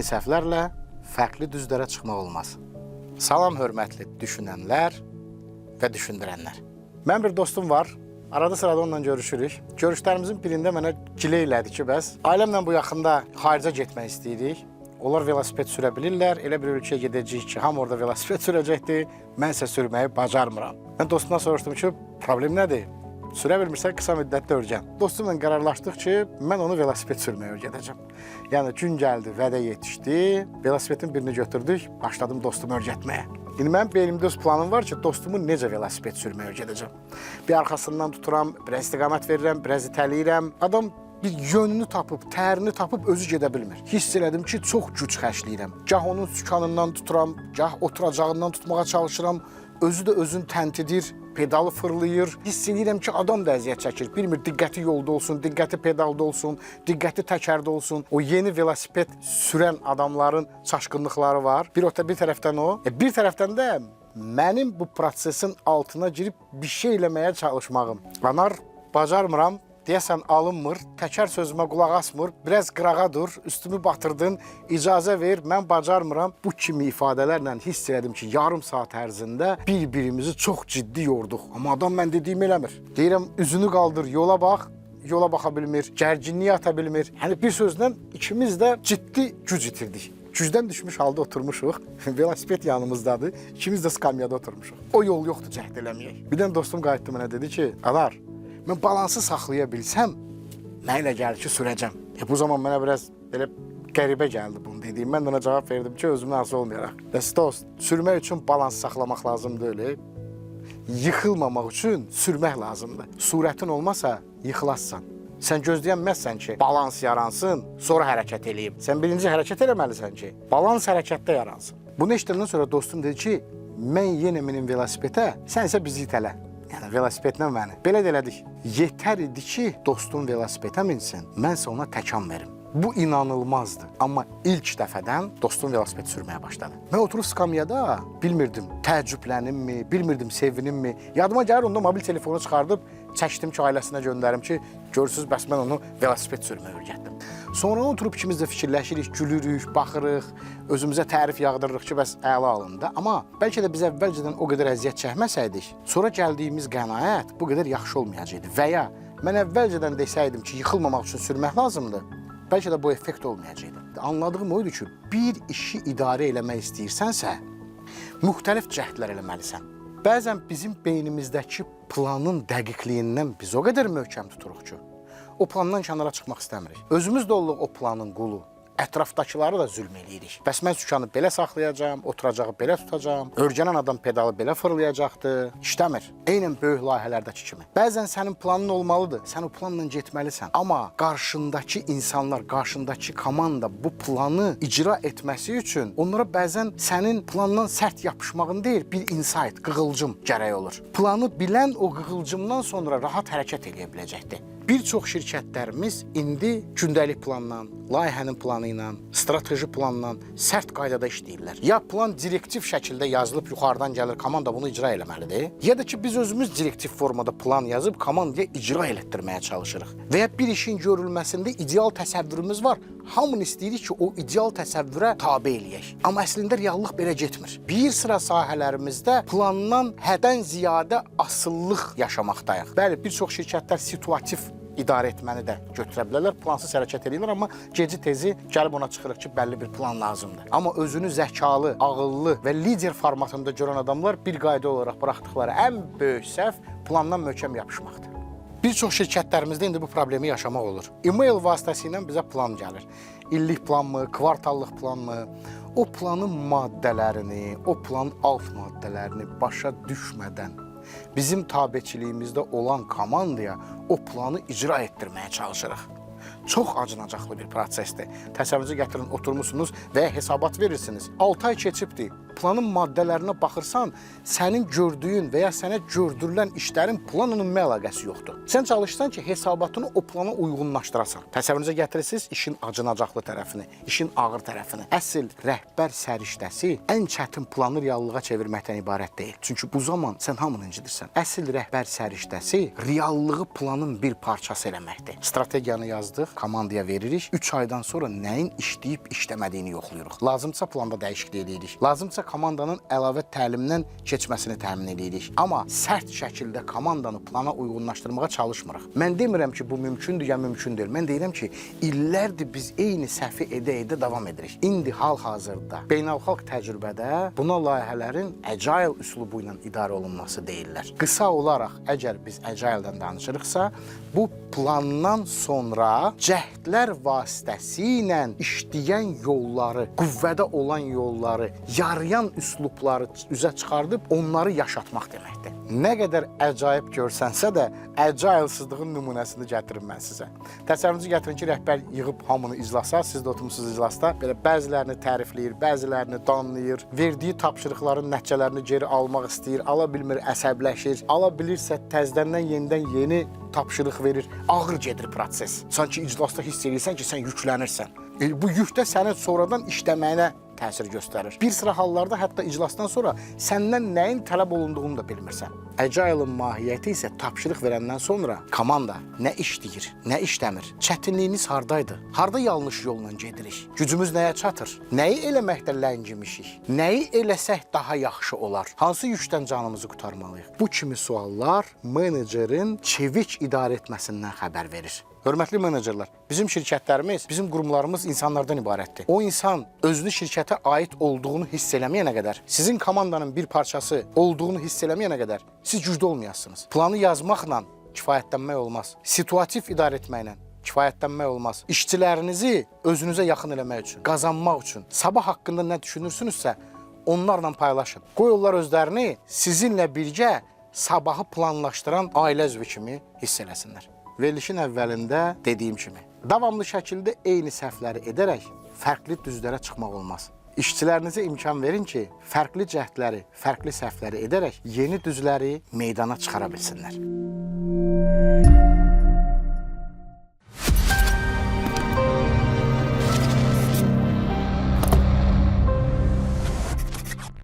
Eyni səhvlərlə fərqli düzlərə çıxmaq olmaz. Salam hörmətli düşünənlər və düşündürənlər. Mənim bir dostum var. Arada sırada onunla görüşürük. Görüşlərimizin birində mənə gilə elədi ki, bəs ailəmlə bu yaxında xaricə getmək istəyirik. Onlar velosiped sürə bilirlər. Elə bir ölkəyə gedəcəyik ki, hamı orada velosiped sürəcəkdir. Mən isə sürməyi bacarmıram. Mən dostumdan soruşdum ki, problem nədir? Sürə bilmirsən, qısa müddətdə öyrən. Dostumla qərarlaşdıq ki, mən onu velosiped sürməyə öyrədəcəm. Yəni gün gəldi, vədə yetişdi. Velosipedin birini götürdük, başladım dostumu öyrətməyə. İndi mənim beynimdə öz planım var ki, dostumu necə velosiped sürməyə öyrədəcəm. Bir arxasından tuturam, biraz istiqamət verirəm, biraz itələyirəm. Adam bir yönünü tapıb, tərini tapıb özü gedə bilmir. Hiss elədim ki, çox güc xərcləyirəm. Gah onun sükanından tuturam, gah oturacağından tutmağa çalışıram. Özü də özünü təntidir, pedalı fırlayır. Hiss eləyirəm ki, adam da əziyyət çəkir. Bilmir diqqəti yolda olsun, diqqəti pedalda olsun, diqqəti təkərdə olsun. O yeni velosiped sürən adamların çaşqınlıqları var. Bir o bir tərəfdən o, bir tərəfdən də mənim bu prosesin altına girib bir şey eləməyə çalışmağım. Anar, bacarmıram. Deyəsən alınmır, təkər sözümə qulaq asmır, biraz qırağa dur, üstümü batırdın, icazə ver, mən bacarmıram. Bu kimi ifadələrlə hiss elədim ki, yarım saat ərzində bir-birimizi çox ciddi yorduq. Amma adam mən dediyimi eləmir. Deyirəm, üzünü qaldır, yola bax, yola baxa bilmir, gərginliyi ata bilmir. Yəni bir sözlə ikimiz də ciddi güc itirdik. Gücdən düşmüş halda oturmuşuq. Velosiped yanımızdadır. İkimiz də skamyada oturmuşuq. O yol yoxdur cəhd eləməyək. Bir dənə dostum qayıtdı mənə dedi ki, Anar, mən balansı saxlaya bilsəm, mənə elə gəlir ki, sürəcəm. Bu zaman mənə biraz belə qəribə gəldi bunu dediyim. Mən də ona cavab verdim ki, özümdən asılı olmayaraq. Bəs dost, sürmək üçün balans saxlamaq lazım deyil. Yıxılmamaq üçün sürmək lazımdır. Surətin olmasa yıxılasan. Sən gözləyənməzsən ki, balans yaransın, sonra hərəkət eləyim. Sən birinci hərəkət eləməlisən ki, balans hərəkətdə yaransın. Bunu eşidəndən sonra dostum dedi ki, mən yenə minim velosipedə, sən isə bizi itələ. Yəni velosipedlə məni. Belə də elədik. Yetər idi ki, dostum velosipedə minsin, mən isə ona təkan verim. Bu inanılmazdı. Amma ilk dəfədən dostum velosiped sürməyə başladı. Mən oturub skamyada bilmirdim təəccüblənimmi, bilmirdim sevinimmi. Yadıma gəlir onda mobil telefonu çıxardıb çəkdim ki, ailəsinə göndərim ki, görürsüz bəs mən onu velosiped sürməyə öyrətdim. Sonra oturub ikimiz də fikirləşirik, gülürük, baxırıq, özümüzə tərif yağdırırıq ki, bəs əla alındı. Amma bəlkə də biz əvvəlcədən o qədər əziyyət çəkməsəydik, sonra gəldiyimiz qənaət bu qədər yaxşı olmayacaqdı. Və ya mən əvvəlcədən desəydim ki, yıxılmamaq üçün sürmək lazımdır, bəlkə də bu effekt olmayacaqdı. Anladığım o idi ki, bir işi idarə eləmək istəyirsənsə, müxtəlif cəhdlər eləməlisən. Bəzən bizim beynimizdəki planın dəqiqliyindən biz o qədər möhkəm tuturuq ki, o plandan kənara çıxmaq istəmirik. Özümüz də olduq o planın qulu. Ətrafdakıları da zülm eləyirik. Bəs mən sükanı belə saxlayacağam, oturacağı belə tutacağam, öyrənən adam pedalı belə fırlayacaqdı. İşləmir. Eynən böyük layihələrdəki kimi. Bəzən sənin planın olmalıdır. Sən o planla getməlisən. Amma qarşındakı insanlar, qarşındakı komanda bu planı icra etməsi üçün onlara bəzən sənin plandan sərt yapışmağın deyil, bir insight, qığılcım gərək olur. Planı bilən o qığılcımdan sonra rahat hərəkət eləyə biləcəkdir. Bir çox şirkətlərimiz indi gündəlik planla, layihənin planı ilə, strateji planla sərt qaydada işləyirlər. Ya plan direktiv şəkildə yazılıb yuxarıdan gəlir, komanda bunu icra eləməlidir. Ya da ki biz özümüz direktiv formada plan yazıb komandaya icra elətdirməyə çalışırıq. Və ya bir işin görülməsində ideal təsəvvürümüz var. Hamını istəyirik ki, o ideal təsəvvürə tabe eləyək. Amma əslində reallıq belə getmir. Bir sıra sahələrimizdə plandan həddən ziyadə asıllıq yaşamaqdayıq. Bəli, bir çox şirkətlər situativ idarə etməni də götürə bilərlər. Plansız hərəkət edirlər, amma geci tezi gəlib ona çıxırıq ki, bəlli bir plan lazımdır. Amma özünü zəkalı, ağıllı və lider formatında görən adamlar bir qayda olaraq buraxdıqları ən böyük səhv plandan möhkəm yapışmaqdır. Bir çox şirkətlərimizdə indi bu problemi yaşamaq olur. E-mail vasitəsilə bizə plan gəlir. İllik planmı, kvartallıq planmı? O planın maddələrini, o planın alt maddələrini başa düşmədən bizim tabeçiliyimizdə olan komandaya o planı icra etdirməyə çalışırıq. Çox acınacaqlı bir prosesdir. Təsəvvürünüzə gətirin, oturmusunuz və ya hesabat verirsiniz. 6 ay keçibdi. Planın maddələrinə baxırsan, sənin gördüyün və ya sənə gördürülən işlərin planla ümumi əlaqəsi yoxdur. Sən çalışırsan ki, hesabatını o plana uyğunlaşdırasan. Təsəvvürünüzə gətirirsiniz işin acınacaqlı tərəfini, işin ağır tərəfini. Əsl rəhbər səriştəsi ən çətin planı reallığa çevirməkdən ibarət deyil. Çünki bu zaman sən hamını incidirsən. Əsl rəhbər səriştəsi reallığı planın bir parçası eləməkdir. Strategiyanı yazdıq, yazırıq, komandaya veririk. 3 aydan sonra nəyin işləyib işləmədiyini yoxlayırıq. Lazımsa planda dəyişiklik eləyirik. Lazımsa komandanın əlavə təlimdən keçməsini təmin eləyirik. Amma sərt şəkildə komandanı plana uyğunlaşdırmağa çalışmırıq. Mən demirəm ki, bu mümkündür ya mümkün deyil. Mən deyirəm ki, illərdir biz eyni səhvi edə-edə davam edirik. İndi hal-hazırda beynəlxalq təcrübədə buna layihələrin agile üslubu ilə idarə olunması deyirlər. Qısa olaraq, əgər biz agile-dən danışırıqsa, bu plandan sonra cəhdlər vasitəsilə işləyən yolları, qüvvədə olan yolları, yarayan üslubları üzə çıxardıb onları yaşatmaq deməkdir. Nə qədər əcaib görsənsə də, agile-sızlığın nümunəsini gətirim mən sizə. Təsəvvürünüzü gətirin ki, rəhbər yığıb hamını iclasa, siz də oturmusunuz iclasda, belə bəzilərini tərifləyir, bəzilərini danlayır, verdiyi tapşırıqların nəticələrini geri almaq istəyir, ala bilmir, əsəbləşir, ala bilirsə təzdəndən yenidən yeni tapşırıq verir. Ağır gedir proses. Sanki iclasda hiss edirsən ki, sən yüklənirsən. Bu yük də sənin sonradan işləməyinə təsir göstərir. Bir sıra hallarda hətta iclasdan sonra səndən nəyin tələb olunduğunu da bilmirsən. Agile-ın mahiyyəti isə tapşırıq verəndən sonra komanda nə işləyir, nə işləmir, çətinliyiniz hardaydı, harda yanlış yolla gedirik, gücümüz nəyə çatır, nəyi eləməkdə ləngimişik, nəyi eləsək daha yaxşı olar, hansı yükdən canımızı qurtarmalıyıq? Bu kimi suallar menecerin çevik idarə etməsindən xəbər verir. Hörmətli menecerlər, bizim şirkətlərimiz, bizim qurumlarımız insanlardan ibarətdir. O insan özünü şirkətə aid olduğunu hiss eləməyənə qədər, sizin komandanın bir parçası olduğunu hiss eləməyənə qədər siz güclü olmayasınız. Planı yazmaqla kifayətlənmək olmaz. Situativ idarə etməklə kifayətlənmək olmaz. İşçilərinizi özünüzə yaxın eləmək üçün, qazanmaq üçün, sabah haqqında nə düşünürsünüzsə, onlarla paylaşın. Qoy onlar özlərini sizinlə birgə sabahı planlaşdıran ailə üzvü kimi hiss eləsinlər. Verilişin əvvəlində dediyim kimi, davamlı şəkildə eyni səhvləri edərək fərqli düzlərə çıxmaq olmaz. İşçilərinizə imkan verin ki, fərqli cəhdləri, fərqli səhvləri edərək yeni düzləri meydana çıxara bilsinlər.